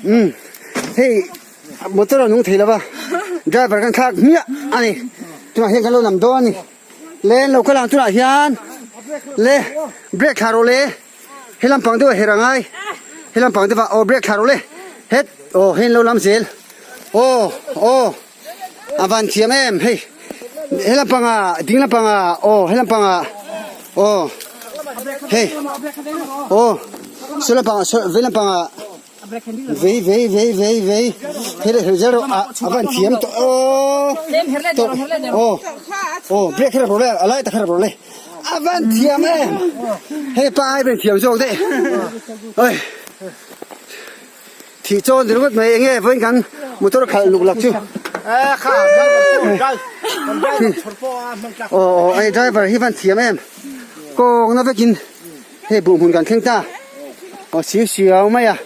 Um hei motor a nung thei lova driver kan thlak hmiah a ni tunah hian kan lo lam dawn a ni le an lo kal ang tunah hian le brake thla rawh le he lampang deuh a her a ngai he lampang deuh ah aw brake thla rawh le het aw hei an lo lam zel aw aw a van thiam em hei he lampang ah ding lampang ah aw he lampang ah aw hei aw saw lampang ah saw vei lampang ah vei vei vei vei vei hei leh her zel rawh ah a van thiam tawh aw tawh aw aw brake kher rawh le a lai tak kher rawh le a van thiam em hei pa ai ben thiam zawk daih oi. Thih chawn ti ringawt mai enge vawiin kan motor khalh luk lak chu. Aw aw hei driver hi van thiam em kawng na vekin hei buh hmun kan thleng ta aw sir siau mai a.